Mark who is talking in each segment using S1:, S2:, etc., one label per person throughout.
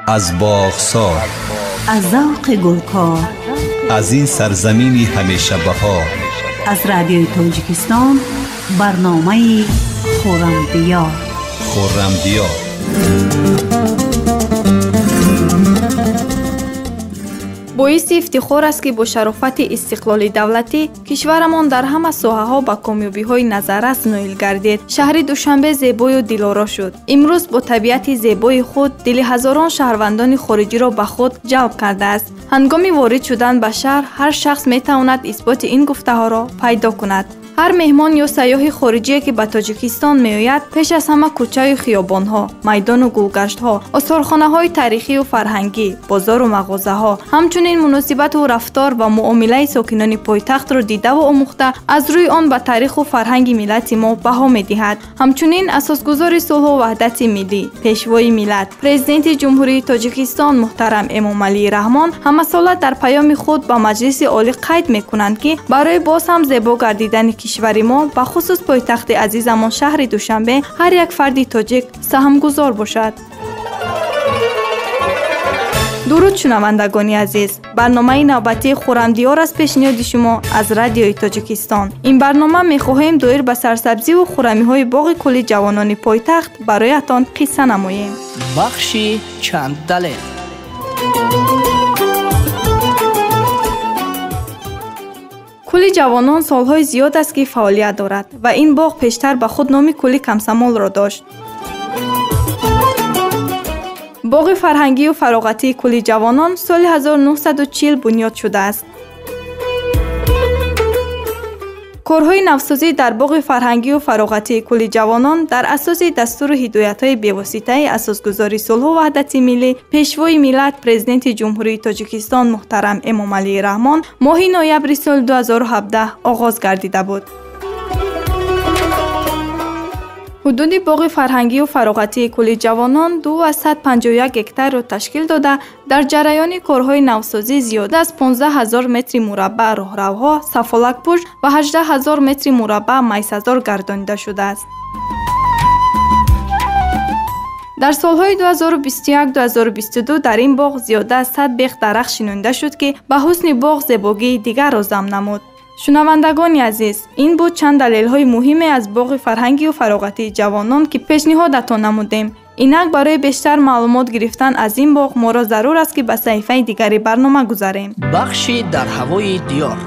S1: Аз боғсор,
S2: аз завқи гулкор,
S1: аз ин сарзамини ҳамеша баҳор,
S2: аз радиои Тоҷикистон барномаи Хуррамдиёр.
S1: Хуррамдиёр.
S3: Боиси ифтихор аст, ки бо шарофати истиқлоли давлатӣ кишварамон дар ҳама соҳаҳо ба комёбиҳои назаррас ноил гардид. Шаҳри Душанбе зебою дилоро шуд. Имрӯз бо табиати зебои худ дили ҳазорон шаҳрвандони хориҷиро ба худ ҷалб кардааст. Ҳангоми ворид шудан ба шаҳр ҳар шахс метавонад исботи ин гуфтаҳоро пайдо кунад. Ҳар меҳмон ё сайёҳи хориҷие, ки ба Тоҷикистон меояд, пеш аз ҳама кӯчаю хиёбонҳо, майдону гулгаштҳо, осорхонаҳои таърихию фарҳангӣ, бозору мағозаҳо, ҳамчунин муносибату рафтор ва муомилаи сокинони пойтахтро дидаву омӯхта, аз рӯи он ба таъриху фарҳанги миллати мо баҳо медиҳад. Ҳамчунин асосгузори сулҳу ваҳдати миллӣ, пешвои миллат, Президенти Ҷумҳурии Тоҷикистон муҳтарам Эмомалӣ Раҳмон ҳамасола дар паёми худ ба Маҷлиси Олӣ қайд мекунанд, ки барои боз ҳам зебо гардидани кишвари мо, ба хусус пойтахти азизамон шаҳри Душанбе, ҳар як фарди тоҷик саҳмгузор бошад. Дуруд, шунавандагони азиз! Барномаи навбатии Хуррамдиёр аз пешниҳоди шумо аз радиои Тоҷикистон. Ин барнома мехоҳем доир ба сарсабзиву хуррамиҳои боғи кӯли ҷавонони пойтахт бароятон қисса намоем.
S4: Бахши чанд далел.
S3: Кӯли ҷавонон солҳои зиёд аст, ки фаъолият дорад ва ин боғ пештар ба худ номи кӯли Комсомолро дошт. Боғи фарҳангию фароғатии кӯли ҷавонон соли 1940 бунёд шудааст. Корҳои навсозӣ дар боғи фарҳангию фароғатии кӯли ҷавонон дар асоси дастуру ҳидоятҳои бевоситаи асосгузори сулҳу ваҳдати миллӣ, пешвои миллат, Президенти Ҷумҳурии Тоҷикистон муҳтарам Эмомалӣ Раҳмон моҳи ноябри соли 2017 оғоз гардида буд. Ҳудуди боғи фарҳангию фароғатии кӯли ҷавонон 251 гектарро ташкил дода, дар ҷараёни корҳои навсозӣ зиёда аз 15 ҳазор метри мураббаъ роҳравҳо, сафолакпӯш ва 18 ҳазор метри мураббаъ майсазор гардонида шудааст. Дар солҳои 2021-2022 дар ин боғ зиёда аз 100 бех дарахт шинонида шуд, ки ба ҳусни боғ зебогии дигарро зам намуд. Шунавандагони азиз, ин буд чанд далелҳои муҳиме аз боғи фарҳангию фароғатии ҷавонон, ки пешниҳодатон намудем. Инак барои бештар маълумот гирифтан аз ин боғ моро зарур аст, ки ба саҳифаи дигари барнома гузарем.
S4: Бахши дар ҳавои диёр.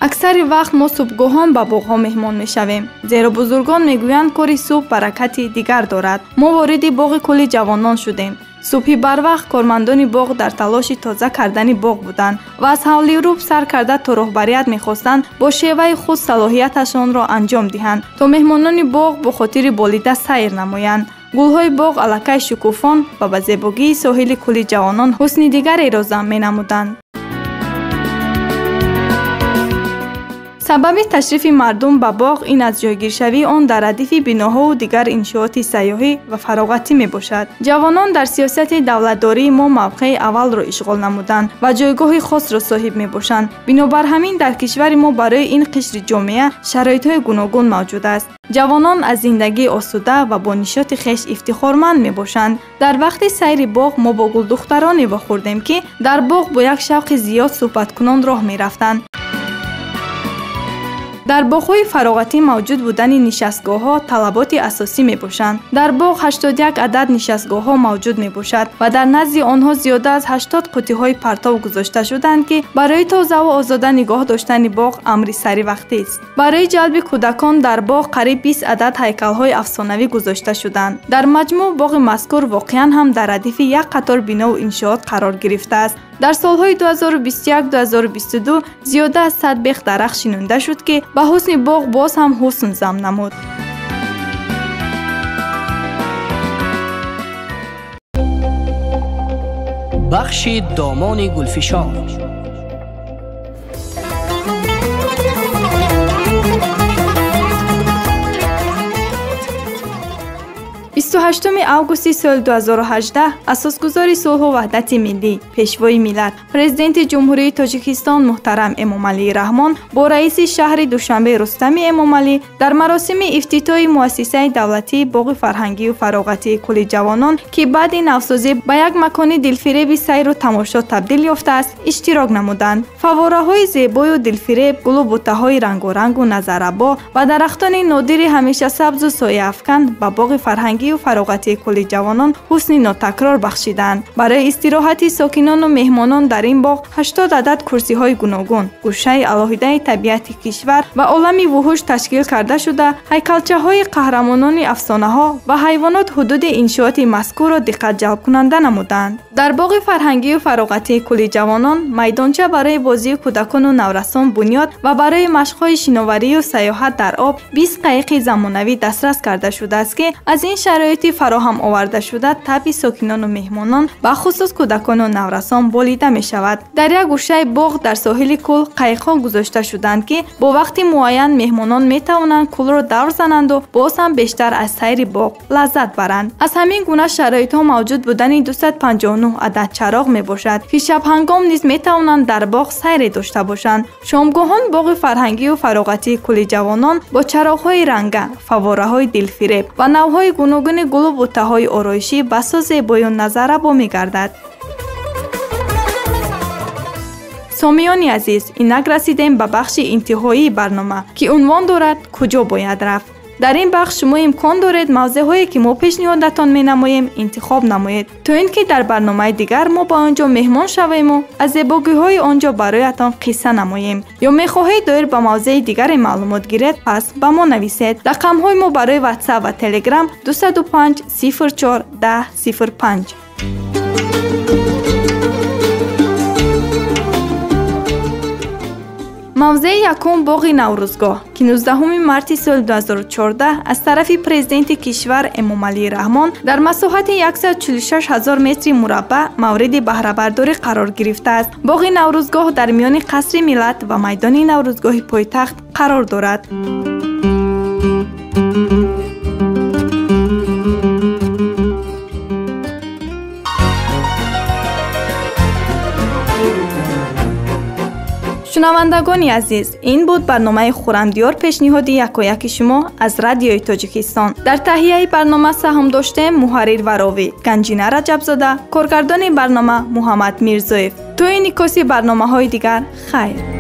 S3: Аксари вақт мо субҳгоҳон ба боғҳо меҳмон мешавем, зеро бузургон мегӯянд, кори субҳ баракати дигар дорад. Мо вориди боғи кӯли ҷавонон шудем. Субҳи барвақт кормандони боғ дар талоши тоза кардани боғ буданд ва аз ҳавлируб сар карда то роҳбарият мехостанд бо шеваи худ салоҳияташонро анҷом диҳанд, то меҳмонони боғ бо хотири болида сайр намоянд. Гулҳои боғ аллакай шукуфон ва ба зебогии соҳили кӯли ҷавонон ҳусни дигареро зам менамуданд. Сабаби ташрифи мардум ба боғ ин аз ҷойгиршавии он дар радифи биноҳову дигар иншооти сайёҳӣ ва фароғатӣ мебошад. Ҷавонон дар сиёсати давлатдории мо мавқеи аввалро ишғол намуданд ва ҷойгоҳи хосро соҳиб мебошанд. Бинобар ҳамин дар кишвари мо барои ин қишри ҷомеа шароитҳои гуногун мавҷуд аст. Ҷавонон аз зиндагии осуда ва бо нишоти хеш ифтихорманд мебошанд. Дар вақти сайри боғ мо бо гулдухтароне вохӯрдем, ки дар боғ бо як шавқи зиёд суҳбаткунон роҳ мерафтанд. Дар боғҳои фароғатӣ мавҷуд будани нишастгоҳҳо талаботи асосӣ мебошанд. Дар боғ 81 адад нишастгоҳҳо мавҷуд мебошад ва дар назди онҳо зиёда аз 80 қуттиҳои партов гузошта шуданд, ки барои тозаву озода нигоҳ доштани боғ амри саривақтист. Барои ҷалби кӯдакон дар боғ қариб 20 адад ҳайкалҳои афсонавӣ гузошта шуданд. Дар маҷмӯъ боғи мазкур воқеан ҳам дар радифи як қатор бинову иншоот қарор гирифтааст. Дар солҳои 2021-2022 зиёда аз 100 бех дарахт шинонда шуд, ки ба ҳусни боғ боз ҳам ҳусн зам намуд.
S4: Бахши домони гулфишон.
S3: 28 августи соли 2018 асосгузори сулҳу ваҳдати миллӣ, пешвои миллат, президенти Ҷумҳурии Тоҷикистон муҳтарам Эмомалӣ Раҳмон бо раиси шаҳри Душанбе Рустами Эмомалӣ дар маросими ифтитоҳи муассисаи давлатии боғи фарҳангию фароғатии кӯли ҷавонон, ки баъди навсозӣ ба як макони дилфиреби сайру тамошо табдил ёфтааст, иштирок намуданд. Фаввораҳои зебою дилфиреб, гулу буттаҳои рангорангу назаррабо ва дарахтони нодири ҳамешасабзу сояафкан ба боғи фарҳангию фароғатии кӯли ҷавонон ҳусни нотакрор бахшиданд. Барои истироҳати сокинону меҳмонон дар ин боғ 80 адад курсиҳои гуногун, гӯшаи алоҳидаи табиати кишвар ва олами вуҳуш ташкил карда шуда, ҳайкалчаҳои қаҳрамонони афсонаҳо ва ҳайвонот ҳудуди иншооти мазкурро диққатҷалбкунанда намуданд. Дар боғи фарҳангию фароғатии кӯли ҷавонон майдонча барои бозии кӯдакону наврасон бунёд ва барои машқҳои шиноварию сайёҳат дар об 20 қайиқи замонавӣ дастрас карда шудааст, ки аз ин шароити фароҳам овардашуда табъи сокинону меҳмонон, бахусус кӯдакону наврасон болида мешавад. Дар як гӯшаи боғ дар соҳили кӯл қайиқҳо гузошта шуданд, ки бо вақти муайян меҳмонон метавонанд кӯлро давр зананду боз ҳам бештар аз сайри боғ лаззат баранд. Аз ҳамин гуна шароитҳо мавҷуд будани 259 адад чароғ мебошад, ки шабҳангом низ метавонанд дар боғ сайре дошта бошанд. Шомгоҳон боғи фарҳангию фароғатии кӯли ҷавонон бо чароғҳои ранга, фаввораҳои дилфиреб ва навъҳои гуногуни гулу буттаҳои ороишӣ басо зебою назаррабо мегардад. Сомиёни азиз, инак расидем ба бахши интиҳоии барнома, ки унвон дорад «Куҷо бояд рафт?». Дар ин бахш шумо имкон доред мавзеъҳое, ки мо пешниҳодатон менамоем, интихоб намоед, то ин ки дар барномаи дигар мо ба он ҷо меҳмон шавему аз зебогиҳои он ҷо бароятон қисса намоем. Ё мехоҳед доир ба мавзеи дигаре маълумот гиред, пас ба мо нависед. Рақамҳои мо барои WhatsApp ва Telegram 205 04 10 05. Мавзеи якум боғи Наврӯзгоҳ, ки 19 марти соли 2014 аз тарафи президенти кишвар Эмомалӣ Раҳмон дар масоҳати 146 ҳазор метри мураббаъ мавриди баҳрабардорӣ қарор гирифтааст. Боғи Наврӯзгоҳ дар миёни қасри миллат ва майдони Наврӯзгоҳи пойтахт қарор дорад. Шунавандагони азиз, ин буд барномаи Хуррамдиёр пешниҳоди якояки шумо аз Радиои Тоҷикистон. Дар таҳияи барнома саҳм доштем муҳаррир ва ровӣ Ганҷина Раҷабзода, коргардони барнома Муҳаммад Мирзоев. То инъикоси барномаҳои дигар, хайр.